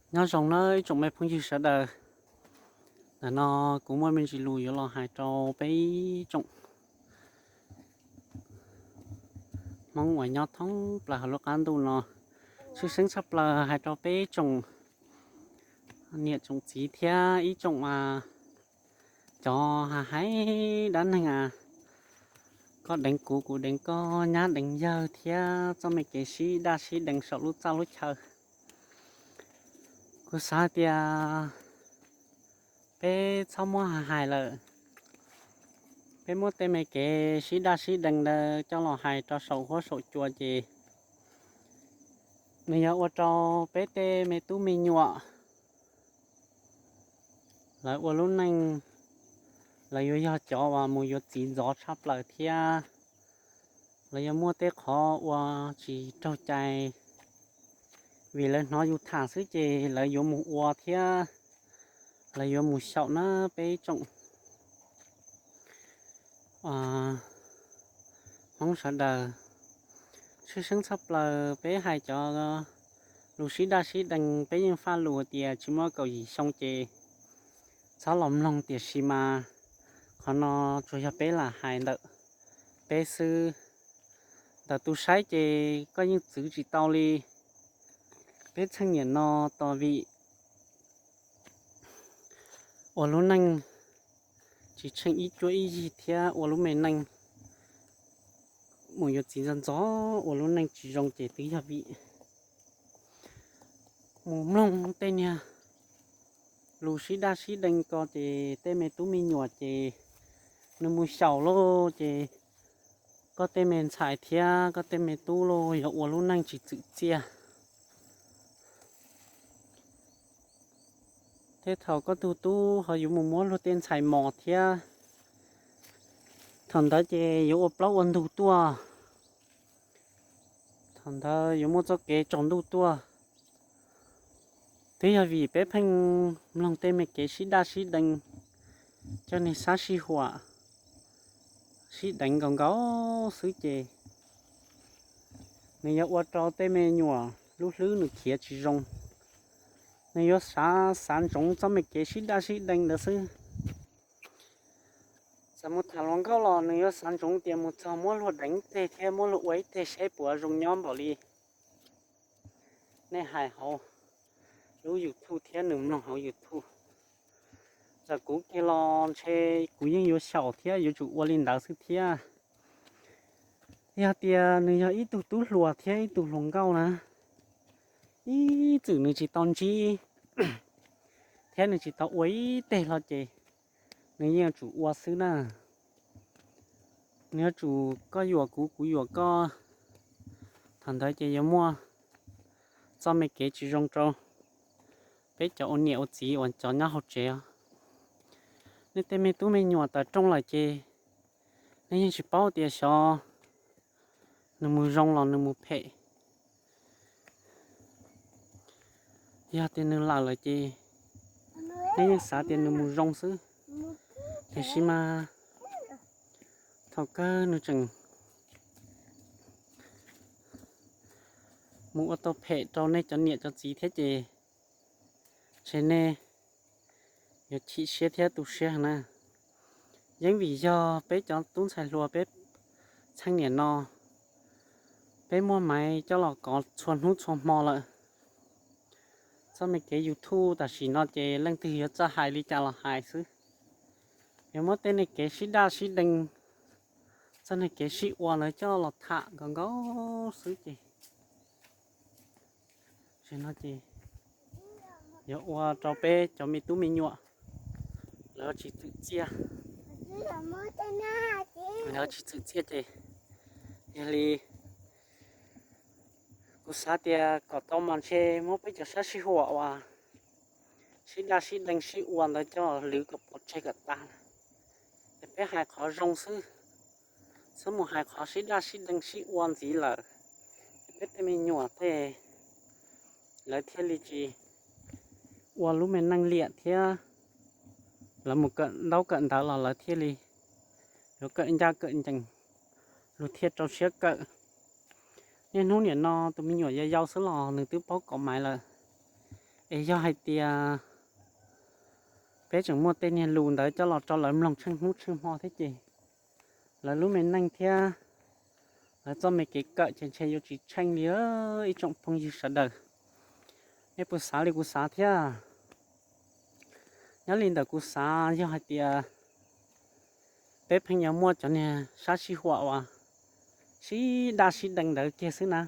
Nyob zoo nawb ib tsoom me phooj ywg sawv daws. Ntawm no kuv muaj me ntsis lus yuav los hais rau peb ib tsoom Hmoob uas nyob thoob plaws hauv lub qab ntuj no. Tshwj xeeb tshaj plaws hais rau peb ib tsoom niam tsoom txiv thiab ib tsoom cov hais dab neeg, koj deev kuv, kuv deev koj, nyab deev yawg thiab txoj me kev sib daj sib deev saum lub txaj lub chaw. Kuv xav tias peb txhob muab hais lawm. Peb muab tej me kev sib daj sib deev ntawd coj los hais rau saum huab saum cua ces nws yog ua rau peb tej me tub me nyuam lawv ua lub neej, lawv yuav yog cov uas mus yuav txiv ntxov tshaj plaws thiab lawv yuav muaj tej qhov ua tsis raug cai. Vim lawv hnov yus tham xwb ces lawv yuav mus ua thiab lawv yuav mus xyaum na peb ib tsoom Hmoob sawv daws. Tshwj xeeb tshaj plaws peb hais cov lus sib daj sib deev, peb yeej faj lus tias tsis muaj kaum yim xyoo ces txhob los mloog, tiam sis mas qhov no tsuas yog peb lam hais ntawm peb xwb. Ntawm tus saib ces koj yeej txwv tsis tau li. Peb txheej niam no tos vim ua lub neej tsis tsheej ib cuab ib yig thiab ua lub me neej mus yuav txiv ntxov ntxov, ua lub neej tsis zoo ces twb yog vim mus mloog tej niag lus sib daj sib deev ko ces tej me tub me nyuam ces nws mus xyaum lauj ces koj tej me ntxhais thiab koj tej me tub lauj yuav ua lub neej tsis txwm txiaj. Tej thaum koj tug tub ho yuav mus muab luag tej ntxhais mos thiab, thaum ntawd ces yuav ua plaub ua ntug tuaj, thaum ntawd yuav muaj txoj kev tsaus ntuj tuaj. Twb yog vim peb pheej mloog tej me kev sib daj sib deev, coj niag sab sij huam sib deev nkaus nkaus xwb ces nws yuav ua rau tej me nyuam lub hlwb nws khiav tsis zoo. Nws yuav xav xav ntsoov txoj me kev sib daj sib deev ntawd xwb. Txawm mus tham hluas nkauj los nws yuav xav ntsoov tias mus txog muab luag deev ib teg thiab muab luag ua ib teg seb puas zoo nyob npaum li nej hais hauv lub YouTube thiab nws mloog hauv YouTube. Txawm kuv kiag los ntshe kuv yeej yuav xyaum thiab yuav tsum ua li ntawd xwb thiab. Yog tias nws yog ib tug tub hluas thiab ib tug hluas nkauj na, ib txwm nws tsis tau ntsib thiab nws tsis tau ua ib teg hlo ces nws yeej yuav tsum ua xwb na. Nws yuav tsum koj yuam kuv, kuv yuam koj, thaum ntawd ces yuav muaj txoj me kev tsis zoo rau peb cov ua niam ua txiv uas cov nyob hauv tsev os. Nej tej me tub me nyuam tawm rooj lawm ces nej yeej tsis paub tias xyov nws mus zoo los nws mus phem. Yog tias nws lawm lawm ces nej yeej xav tias nws mus zoo xwb, tiam sis mas thaum kawg nws tseem mus ua tau phem rau nej cov niam cov txiv thiab ces ntshe nej yuav chim siab thiab tu siab na. Yeej vim yog peb cov tub ntxhais hluas peb txheej niam no, peb muaj maiv coj los kov txhua hnub txhua hmo lawm. Txoj me kev YouTube tam sim no ces leej twg yuav txawj hais li cas los hais xwb, yuav muab tej neeg kev sib daj sib deev, txoj neeg kev sib ua ntawd coj los tham nkaus nkaus xwb ces no ces yuav ua rau peb cov me tub me nyuam lawv tsis txwm txiaj, lawv tsis txwm txiaj ces yog li kuv xav tias kom tau mas ntshe muab peb cov sab sij huam uas sib daj sib deev sib ua ntawd coj lwv kom pov tseg kom tas, es peb hais qhov zoo xwb, txhob mus hais qhov sib daj sib deev sib ua ntxiv lawm, es peb tej me nyuam tej lawv thiaj li tsis ua lub me neej liam thiab, lawv mus kawm ntaub kawm ntawv los lawv thiaj li yuav kawm ncaj kawm ncees, luag thiaj rau siab kawm. Niaj hnub niam no tus me nyuam yau yau xwb los nws twb paub kov maiv lawm, Es yog hais tias peb tseem muaj tej niag lus ntawd coj los rau lawv mloog tsheej hnub tsheej hmo thiab ces lawv lub me neej thiab lawv txoj me kev kawm ces ntshe yuav tsis tsheej li. Ib tsoom phooj ywg sawv daws, nej puas xav li kuv xav thiab? Nyob li ntawm kuv xav, yog hais tias peb pheej yuav muaj cov niag sab sij huam uas sib daj sib deev ntawd kiag xwb na,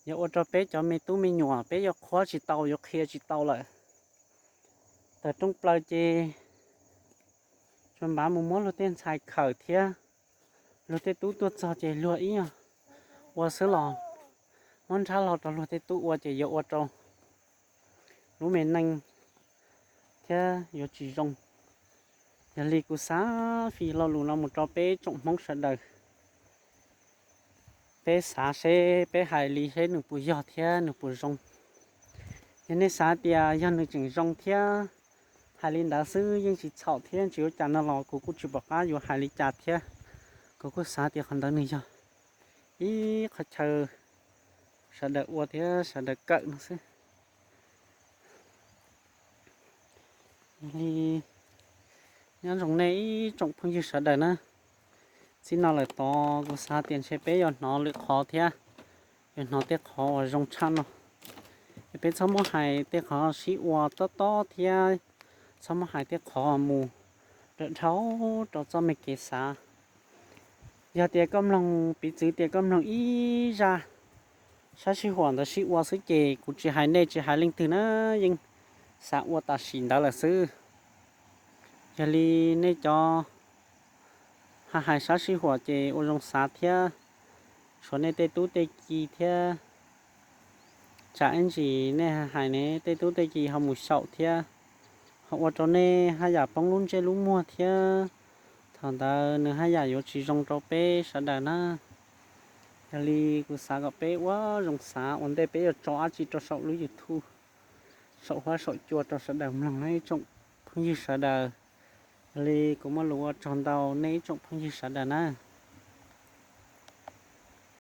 yuav ua rau peb cov me tub me nyuam peb yuav qhuab tsis tau, yuav qhia tsis tau lawm. Tawm rooj plaws ces tsuas npav mus muab luag tej ntxhais khawm thiab luag tej tub tuaj txog ces luag ib nyuag ua xwb los muab nrhab hlo rau luag tej tub ua ces yuav ua rau lub me neej thiab yuav tsis zoo. Yog li kuv xav fij lo lus no mus rau peb tsoom Hmoob sawv daws, peb xav seb peb hais li seb nws puas yog thiab nws puas zoo. Yog nej xav tias yog nws tseem zoo thiab hais li ntawd xwb yeej tsis txhaum thiab tsis ua cas no los kuv kuj tsis pom qab yuav hais li cas thiab. Kuv kuj xav tias qhov ntawd nws yog ib qhov chaw sawv daws ua thiab sawv daws kawm no xwb. Yog li nyob zoo nej ib tsoom phooj ywg sawv daws na, txij no lawm tod kuv xav tias ntshe peb yuav hnov lwm qhov thiab, yuav hnov tej qhov uas zoo tshaj no. Es peb txhob muab hais tej qhov sib ua tob tob thiab txhob muab hais tej qhov mus dhau dhau rau txoj me kev xav. Yog tias koj mloog, piv txwv tias koj mloog ib zaj sab sij huam ntawd sib ua xwb ces kuv tsis hais nej tsis hais leej twg na, yeej xav ua tam sim ntawd lawm xwb. Yog li nej cov hais hais sab sij huam ces ua zoo xav thiab, tshuav nej tej tub tej ki thiab, tsam ib ntsis nej hais hais ne tej tub tej ki ho mus xyaum thiab, ho ua rau nej haj yam poob lub ntsej lub muag thiab, thaum ntawd nws haj yam yuav tsis zoo rau peb sawv daws na. Yog li kuv xav kom peb ua zoo xav ua ntej peb yuav tso dab tsi rau saum lub YouTube, saum huab saum cua rau sawv daws mloog na ib tsoom phooj ywg sawv daws. Yog li kuv muaj lus ua tsaug ntau nej ib tsoom phooj ywg sawv daws na.